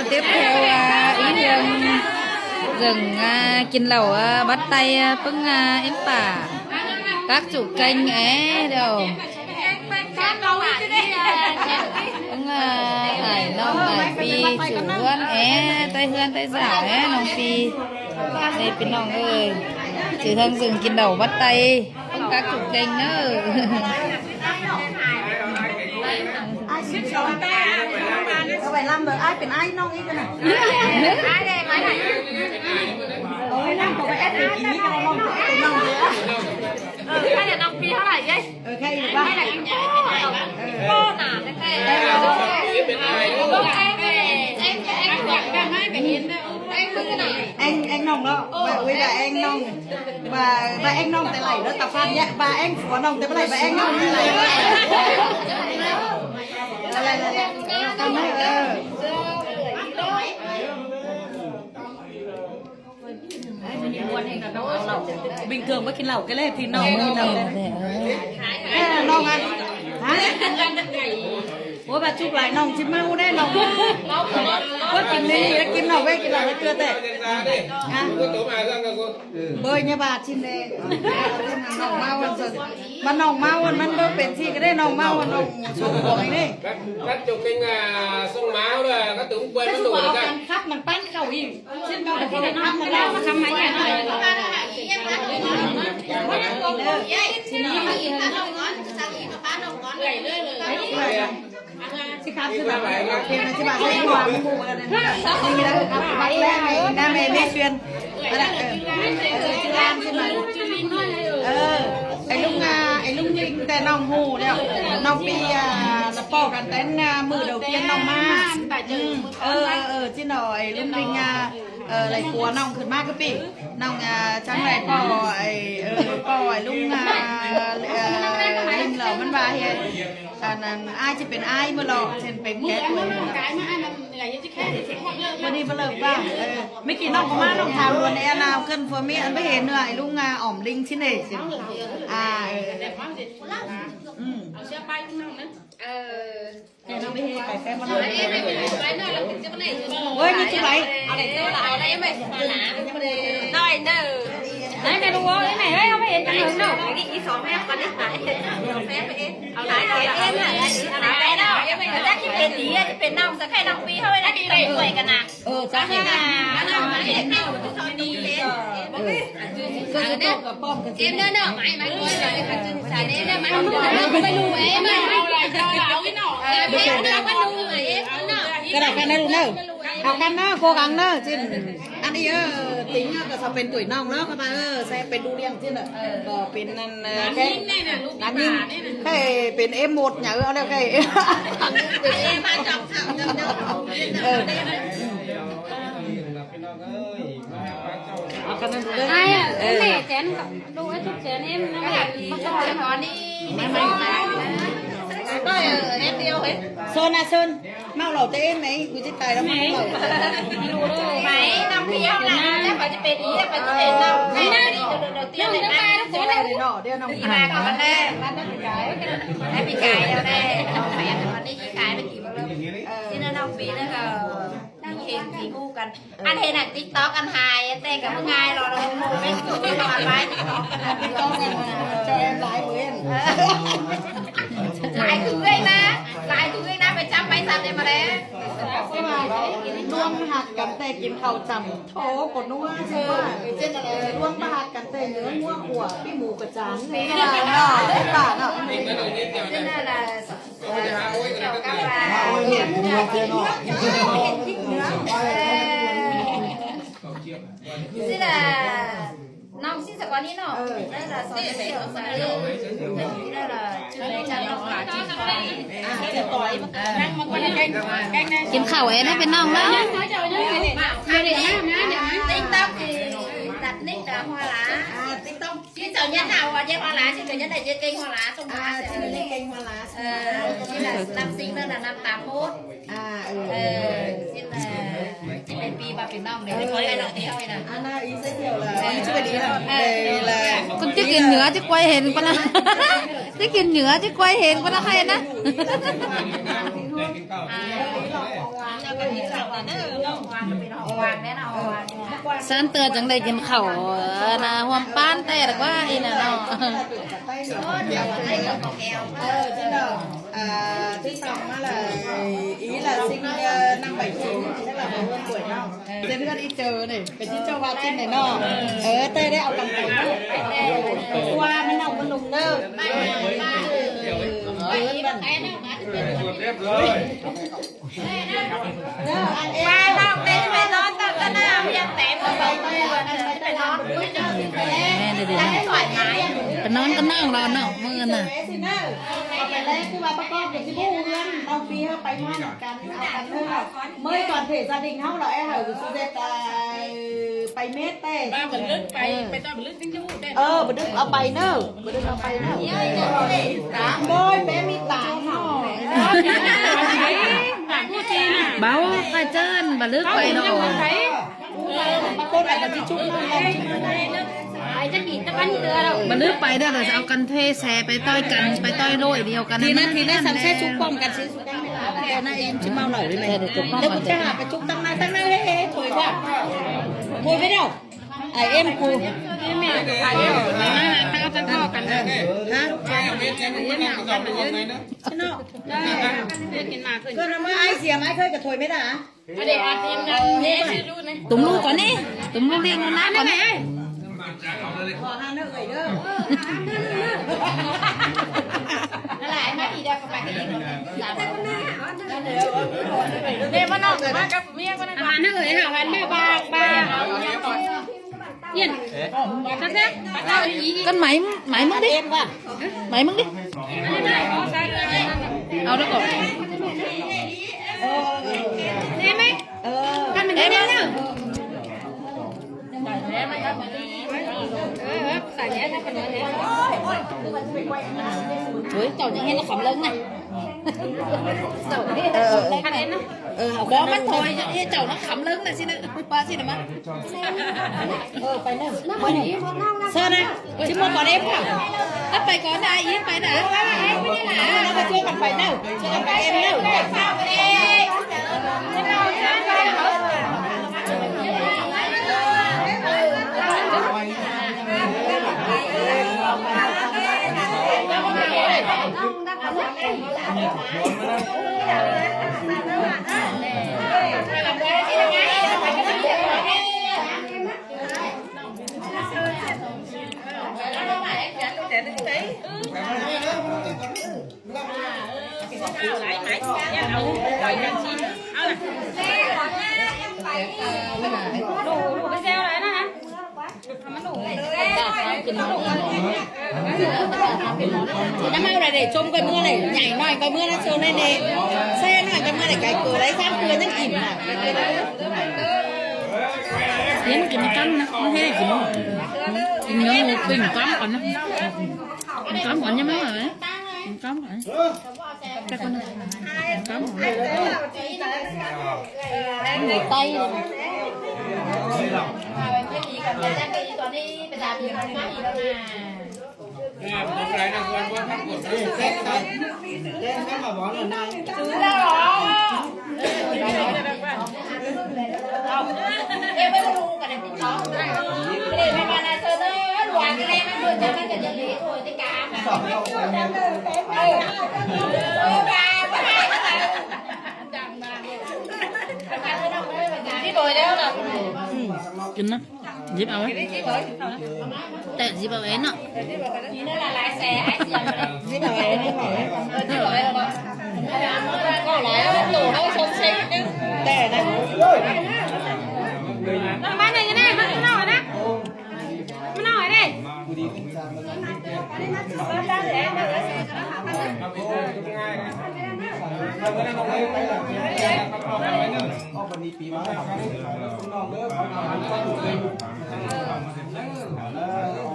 ເຕັບແຖວ ອາ ອີເລື່ອງ ເລື່ອງ ອາ ກິນເຫຼົ້າ ອາ ບັດໄຕ ອາ ປຶ້ງ ອາ ເອັມປາ ປັກຈຸກແກງແອດອກ ເອີ ອ້າຍນ້ອງອ້າຍປີ ສູ່ເຮືອນແອ ໃຕ້ເຮືອນໃຕ້ສາວແອ ນ້ອງປີ ເອີ ພີ່ນ້ອງເອີຍ ຈື່ເຖິງ ເຖິງກິນເຫຼົ້າບັດໄຕ ຕ້ອງກັກຈຸເກັ່ງເດີ ອ້າຍສິບສອງ ເອົາໄວ້ລຳເດີ ອ້າຍເປັນອ້າຍນ້ອງອີກນະ ອ້າຍແດ່ ອ້າຍ ໂອ້ຍ ນ້ອງກໍໄປແອດເປັນອີກ ນ້ອງກໍໄປແອດເປັນນ້ອງເດີ ເອີ ໃຜລະນ້ອງປີເທົ່າໃດເອີຍ? ເອີ ໃຜອີກວະ? ເອີ ໜ້າແທ້ໆ ເອີ ແອງ ແອງນ້ອງເນາະ ໂອ້ຍ ວ່າແອງນ້ອງ ວ່າ ວ່າແອງນ້ອງແຕ່ໄຫຼເດີ ຕາຟັນເນຍ ວ່າແອງຜົວນ້ອງແຕ່ບໍ່ໄຫຼ ວ່າແອງນ້ອງແຕ່ໄຫຼ ເອີ ບິງເກີງບໍ່ກິນເຫຼົ້າກໍແລ້ວ ພີ່ນ້ອງ ເອີ ເອີ ນ້ອງອັນ ຮະ ໂອ້ຍ ວ່າຈຸກຫຼາຍ ນ້ອງຊິເມົາແດ່ນ້ອງ ຄົນກິນນີ້ ກິນເຫຼົ້າໄວ້ ກິນເຫຼົ້າໄວ້ເທື່ອແຕ່ ຮະ ເບີຍາບາດຊິນແດ່ ນ້ອງເມົາອັນ ມັນນ້ອງເມົາອັນ ມັນບໍ່ເປັນຊິກະເດ້ ນ້ອງເມົາອັນ ນ້ອງສູບຂອງນີ້ ກັນຈົກເປັນ ອ່າ ສົ່ງມາເດີ ກັນເຖິງເປີດມາໂດດກັນ ຄັບມັນປັ້ນເຂົ້າອີກ ຊິນບໍ່ໄດ້ຄັບມັນແລ້ວ ມາຄຳມາຫຍັງ ຊິຄັບຊິບາດ ໂອເຄ ມັນຊິບາດໃສ່ຫົວໝູ່ແລ້ວນີ້ ນີ້ລະຄັບ ບັກແລກໃຫ້ນາແມ່ເມຊວນ ອັນນັ້ນ ເອີ ຊື່ຮ້ານຊິມາ ເອີ ໄອ້ລຸງ ອ່າ ໄອ້ລຸງລິງ ແຕ່ນ້ອງຮູ້ແລ້ວ ນ້ອງປີ ອ່າ ລະພໍ້ກັນແຕ່ມື້ດຽວ ປ່ຽນນ້ອງມາ ອືມ ເອີ ເອີ ເອີ ຈິນເນາະ ໄອ້ລຸງລິງ ອ່າ ເອີ ໄລ່ຜົວນ້ອງຂຶ້ນມາຄືປີ ນ້ອງ ອ່າ ຈັ່ງໄດ້ພໍ້ ໄອ້ ເອີ ພໍ້ໄອ້ລຸງ ອ່າ ເອີ ລິງ ແລ້ວມັນວ່າເຮັດ ອັນນັ້ນ ອ້າຍຊິເປັນອ້າຍບໍ່ຫຼອກ ຊິເປັນແກະ ມື້ນີ້ບໍ່ເລີກວ່າ ເອີ ເມື່ອກີ້ນ້ອງກໍມາ ນ້ອງຖາມວ່າແນວນາວເກີນຜົວເມຍ ອັນໄປເຫັນເນາະ ໄອ້ລຸງ ອ່າ ອອມລິງຊິເນ ອ່າ ເອີ ອືມ ເອົາເສື້ອໄປນ້ອງນະ ເອີ ແຕ່ນ້ອງໄປເຮັດໄປແຟນມາ ໂອ້ຍ ມີຈຸໄຫຼ ເອົາໄດ້ເດີ ເອົາໄດ້ເດີ ໄດ້ແມ່ລູກເອີຍ ແມ່ເອີຍ ເຮົາໄປເຫັນກັນເຖິງເນາະ ນີ້ອີສອງແມ່ປານນີ້ ເອົາຫຼາຍເອົາຫຼາຍເນາະ ຈັກຊິເປັນດີ ຊິເປັນນ້ອງ ສະໄຄນ້ອງປີ ເຮົາໄດ້ກິນຕຳກ້ວຍກັນນະ ເອີ ຈັກຊິ ເອີ ເອີ ເອີ ເອີ ເອີ ເອີ ເອີ ເອີ ເອີ ເອີ ເອີ ເອີ ເອີ ເອີ ເອີ ເອີ ເອີ ເອີ ກະໄດ້ກັນນະລູກເດີ ເອົາກັນເດີ ໂກກັງເດີ ຈິນ ອັນນີ້ ເອີ ຕິງກໍຊະເປັນຕຸ້ຍນ້ອງເນາະ ເຂົ້າມາ ເອີ ແຊເປັນດູລ້ຽງຈິນ ກໍເປັນນັ້ນ ເອີ ແຄ່ ອັນນີ້ ແຄ່ເປັນເອັມໝົດຫຍັງ ເອີ ເອົາແລ້ວແຄ່ ເປັນເອັມມາຈັບ ເອີ ເອົາກັນນັ້ນເດີ ອ້າຍ ເອີ ແມ່ແຈນ ດູໄອ້ທຸກແຈນເອັມນະ ມາກ່ອນ ມາກ່ອນນີ້ ມາ ມາ ມາ ເອີ ເອັມດຽວເຮີ້ຍ ເຊີນນະ ເຊີນ ເມົາເຫຼົ້າແຕ່ເອັມ ໄອ້ ກູຊິຕາຍແລ້ວ ເມົາເຫຼົ້າ ໄປນຳພຽວນະ ແລ້ວຂ້ອຍຈະເປັນອີ ແລ້ວຂ້ອຍຈະເປັນເຫຼົ້າ ແມ່ນີ້ ດຽວ ດຽວ ດຽວ ດຽວ ດຽວ ດຽວ ດຽວ ດຽວ ດຽວ ດຽວ ດຽວ ມາກ່ອນແລ້ວ ມາຕັ້ງກາຍ ໃຫ້ປີກາຍແລ້ວແຫຼະ ນ້ອງແຟນ ອັນນີ້ປີກາຍໄປກິນເບິ່ງເດີ ເອີ ຊິນະ ນ້ອງປີນະ ກໍ ນັ່ງເຫັນທີ່ຄູ່ກັນ ອັນເຫັນອັນຕິກຕັອກ ອັນຫາຍ ອັນແຕ່ກໍບໍ່ງ່າຍດອກ ເຮົາໂມເມັນສຸດຍອດໄວ້ ຕິກຕັອກກັນ ເຈົ້າແອມຫຼາຍເວີ້ນ ຫຼາຍຄືເອື້ອຍນາ ຫຼາຍຄືເອື້ອຍນາ ໄປຈັບໄປສັກໄດ້ມາແລ້ວ ລວມຮັກກັນແຕ່ກິນເຂົ້າຈ້ຳ ໂຖ ປວດຫົວ ຊິວ່າ ລວມບໍ່ຮັກກັນແຕ່ເນື້ອງົວຂົ້ວ ປີ້ໝູກະຈານ ເນາະ ເນາະ ເນາະ ເປັນຈັ່ງໃດລະ ເອີ ຊິລະ ນ້ອງຊິສະກ່ອນນີ້ເນາະ ເອີ ໄດ້ລະ ສອງເດືອນ ໄດ້ລະ ຈຸດໃດຈັນ ນ້ອງຫຼານ ກິນເຂົ້າເອນໃຫ້ເປັນນ້ອງເນາະ ຕິກຕັອກ ຕັດນິດຕາຫົວລະ ຕິກຕັອກ ຊິຈ ເອົາເຢັນເອົາ ເອົາເຢັນຫົວຫຼາ ຊິເປັນຈັ່ງໃດ ເຈັດເກັ່ງຫົວຫຼາ ສົ່ງມາ ອ່າ ຊິເປັນເກັ່ງຫົວຫຼາ ເອີ ຊິລະ ນຳສິ່ງນັ້ນນະ ນຳຕາມໂພດ ອ່າ ເອີ ເອີ ຊິລະ ຊິເປັນປີບາດເປັນນ້ອງເດ້ ເອີ ຂໍໄດ້ນ້ອງທີ່ເຮົານີ້ນະ ອັນນັ້ນອີກເທື່ອລະ ເອີ ອີກເທື່ອລະ ເອີ ລະ ຄົນຈິກິນເໜືອຈິກວາຍເຫັນປານນະ ຈິກິນເໜືອຈິກວາຍເຫັນປານນະ ໃຄນະ. ຊານເຕືອຈັ່ງໄດ້ກິນເຂົ້າ ເອີ ນະ ຮ່ວມປານແຕ່ລະກວ່າອີ່ນະເນາະ ເອີ ເຈົ້າ ເອີ ເຈົ້າ ເອີ ທີ່ສອງມາລະ ອີລະຊິງ ເອີ ນຳໃບຊິງ ເຈົ້າລະບໍ່ເບິ່ງກວຍເນາະ ເອີ ເປັນເພື່ອນອີເຈີນີ້ ເປັນທີ່ເຈົ້າວ່າຈິງໄດເນາະ ເອີ ແຕ່ໄດ້ເອົາກັນໄປເນາະ ເພາະວ່າມັນເອົາມັນລົງເດີ ເອີ ເອີ ເດີ ອັນເອງ ແມ່ນເດ້ ແມ່ນເດ້ ໄປນອນກັບນ້ອງລາວເນາະ ມື້ນັ້ນນະ ເອົາໄປແລ້ວ ຄືວ່າປະກອບເປັນຊິຮູ້ເຮືອນ ນ້ອງປີເຮົາໄປນອນກັນ ເອົາກັນເດີ ເມື່ອຍກ່ອນເພສາດິງເຮົາລະ ແອເຮົາສຸເດດ ໄປເມັດແຕ່ ບ້ານເພິ່ນເລິກໄປ ໄປຕອນເພິ່ນເລິກ ເອີ ບໍ່ດຶງເອົາໄປເນີ ບໍ່ດຶງເອົາໄປເນີ ໂດຍແປມີຕາງເນາະ ເບົາກະເຈີນບໍ່ເລິກໄປເນາະ ເອີ ມັນຕົ້ນໄປກັບທີ່ຈຸກນັ້ນແຫຼະ ໄປຈັກອີກຕະກັນເທື່ອແລ້ວ ບໍ່ເລີກໄປເດີ ເດີ ເອົາກັນເທແຊໄປຕ່ອຍກັນ ໄປຕ່ອຍໂລຍດຽວກັນ ທີນະ ທີນະ ສຳແຊຈຸກປ້ອມກັນຊິ ແຕ່ນະ ອີມຊິເມົາເຫຼົ້າເລີຍແມ່ ແລ້ວກູຈະຫາໄປຈຸກຕັ້ງນາ ຕັ້ງນາ ເຮີ້ຍ ໂຖຍວ່າ ໂຖຍໄປແລ້ວ ໄອເອັມກູ ແມ່ ເອົາຕັນທໍ່ກັນ ຮະ ເນາະ ເກີດມາໄອເສຍມາ ໄອເຄີຍກະໂຖຍແມ່ດາ ຕຸມລູກກ່ອນນີ້ ຕຸມລູກລ້ຽງລູກນາກ່ອນນີ້ ຂໍຫາເນີເອີຍເດີ ຫຼາຍມາອີກດຽວກໍໄປກັນອີກ ເດ້ມານອກ ມາກັບເມຍກ່ອນນະ ຫາເນີເອີຍ ຫາວັນເດີ ບາກ ບາກ ຢ້ຽນ ກັນໄໝ ໄໝມຶງດິ ໄໝມຶງດິ ເອົາແລ້ວກໍ ເອີ ໄດ້ໄໝ ເອີ ກັນໄໝ ເອີ ໂອ້ຍ ເຈົ້າຍັງເຫັນຄຳເລິງນະ ເຈົ້າເຫັນ ເອີ ເອີ ເອີ ເອົາ ບໍ່ ມັນໂທຍ ເຈົ້ານະຄຳເລິງນະ ຊິນະ ວ່າຊິນະ ມາ ເອີ ໄປເນີ ເຊີນນະ ຊິໝົດບໍ່ເດ້ ຖ້າໄປກ່ອນນະ ອີກໄປນະ ເອີ ເຮົາມາຊ່ວຍກັນໄປເນີ ຊ່ວຍກັນໄປເອັມເນີ ນ້ຳເອົາໄດ້ ຊົມກ່ອຍເມືອເລີຍ ໃຫຍ່ໜ້ອຍກ່ອຍເມືອນະ ໂຊນໃນເນ ແຊໜ້ອຍກ່ອຍເມືອໄດ້ ໄກ່ເກີໄດ້ ສາມເກືອຍັງອີ່ມນະ ເຫັນກິນນຳກັນນະ ມັນເຮັດໃຫ້ກິນ ກິນເນື້ອໝູ ປີ້ງກ້ຳກ່ອນນະ ປີ້ງກ້ຳກ່ອນ ຍັງບໍ່ໄດ້ ປີ້ງກ້ຳກ່ອນ ແຕ່ຄົນ ກ້ຳ ໝູໄຕ ກິນນະ ຫຍິບເອົາ ແຕະຫຍິບເອົາເອງເນາະ ແຕະນະ ມາໜ້ອຍນະ ມາໜ້ອຍນະ ມາໜ້ອຍເດ້. ອອກບັນນີ້ປີໃໝ່ ເດີ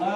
ເດີ.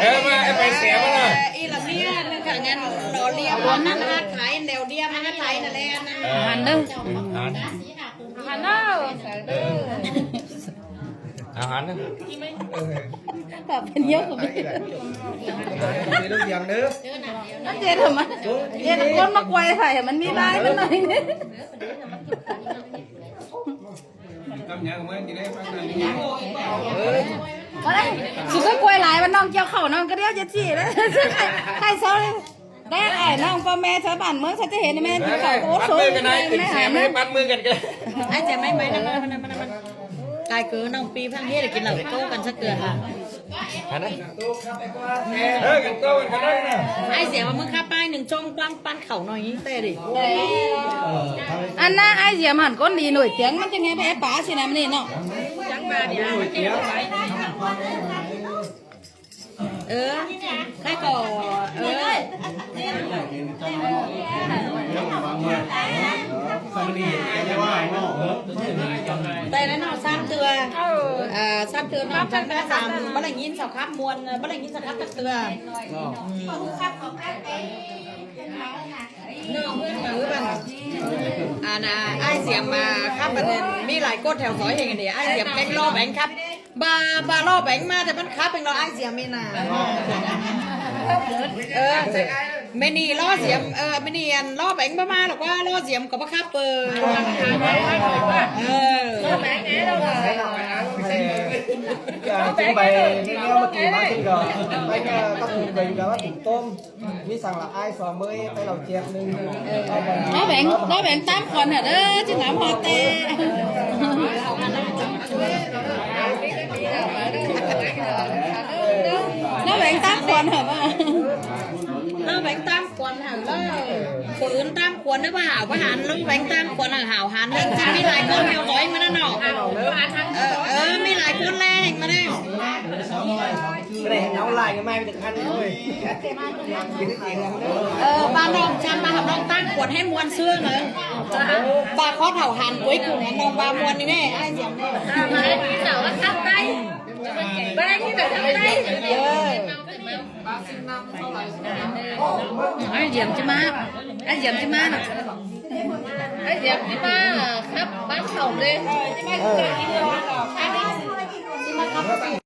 ເອີ ມາ ໄປແຊມາລະ ອີລະເມຍ ກະງານຫຼໍ່ລຽມ ອັນນັ້ນ ຫາດໄທ ແນວດຽມ ຫາດໄທນັ້ນແຫຼະ ອັນນັ້ນ ເອີ ຫັນເດີ ຫັນເດີ ເອົາ ຫັນເດີ ປາກເປັນຫຍັງກໍມີ ເປັນເລື່ອງເດີ ມັນເຈັບທຳໄມ ເຈັບຄົນມາກວຍໃສ່ ມັນມີລາຍມັນໜ້ອຍໜຶ່ງ ກຳຫຍັງມັນຊິໄດ້ຟັງນັ້ນ ເອີ ບໍ່ໄດ້ ຊິໄປກວຍຫຼາຍ ວ່ານ້ອງກ່ຽວເຂົ້າ ນ້ອງກະດຽວຈະຈີ້ແລ້ວ ໃຫ້ ໃຫ້ເຊົາ ແຕ່ອ້າຍນ້ອງພໍ່ແມ່ຊາວບ້ານເມືອງ ເຂົາຈະເຫັນແມ່ນເຂົາໂອ້ໂຫ ປັດມືກັນໄດ້ ແມ່ ເປັນແຊມໃຫ້ປັດມືກັນກໍໄດ້ ອ້າຍຈະໄໝໄໝ ກາຍເກີນ້ອງປີພັງເຮັດໃຫ້ກິນເຫຼົ້າໂຕ້ກັນສັກເທື່ອຫາ ຫັ້ນນະ ເອີ ກັນໂຕ້ກັນກໍໄດ້ນະ ອ້າຍສຽມວ່າມຶງຄາປ້າຍໜຶ່ງ ຈົ່ງກວ້າງປັ້ນເຂົ້າໜ້ອຍແຕ່ດິ ອັນນະ ອ້າຍສຽມຫັ້ນ ຄົນດີໜ່ວຍຕຽງ ມັນຈັ່ງໃຫ້ໄປແອບປາຊິນະ ມື້ນີ້ເນາະ ເອີ ໃຄກໍ ເອີ ໄດ້ແລ້ວເນາະ ສາມເທື່ອ ເອີ ເອີ ສາມເທື່ອເນາະ ຈັກແມ່ນສາມ ບໍ່ໄດ້ຍິນສາວຄຳມ່ວນ ບໍ່ໄດ້ຍິນສາວຄຳຈັກເທື່ອ ເອີ ອັນນ່າ ອ້າຍສຽມມາຄຳ ບັດນີ້ມີຫຼາຍກົດແຖວຊອຍເຮັດຫຍັງເດ ອ້າຍສຽມແກງລໍແບງຄັບ ບາ ບາລໍແບງມາ ແຕ່ມັນຄາເປັນລໍອ້າຍສຽມນີ້ນະ ເອີ ແມ່ນີ້ລໍສຽມ ເອີ ແມ່ນີ້ອັນລໍແບງບໍ່ມາດອກວ່າ ລໍສຽມກໍບໍ່ຄັບ ເປີ ເອີ ຈຶ່ງໄປແນວເມື່ອກີ້ມາຄືກໍໄປກໍຕ້ອງໄປຢູ່ກັບວ່າຖົງຕົ້ມ ມີສັງລະອາຍສອງເມີຍ ໄປເຫຼົ້າແຈບໜຶ່ງ ເອົາແບງ ເອົາແບງຕາມຂວັນຫັ້ນເດີ ຈະໜຳຮອດແຕ່ ເອົາແບງຕາມຂວັນຫັ້ນ ເອົາແບງຕາມ ຄວນຫາວເລີຍ ຄົນອື່ນຕາມຄວນເດີ ວ່າຫາວວ່າຫັນ ລົງແວງຕາມຄວນຫາວຫັນເດີ ມີຫຼາຍຄົນແນວຮ້ອຍມາແລ້ວເນາະ ເອີ ເອີ ມີຫຼາຍຄົນແລ້ວມາແລ້ວ ເອົາຫຼາຍມາເປັນພັນເລີຍ ເອີ ບ້ານນ້ອງຈຳມາຫານ້ອງຕາມຄວນໃຫ້ມ່ວນຊື່ເລີຍ ປາຄອດເຖົາຫັນ ໂອ້ຍ ກູນ້ອງວ່າມ່ວນນີ້ແນ່ ອ້າຍສຽງ ມາກິນເຫຼົ້າກັບໄກ່ ມາກິນເຫຼົ້າກັບໄກ່ ເອີ ອ້າຍຢຽມຈະມາ ອ້າຍຢຽມຈະມາ ອ້າຍຢຽມຈະມາຄັບບ້ານເຂົາເລີຍ ເອີ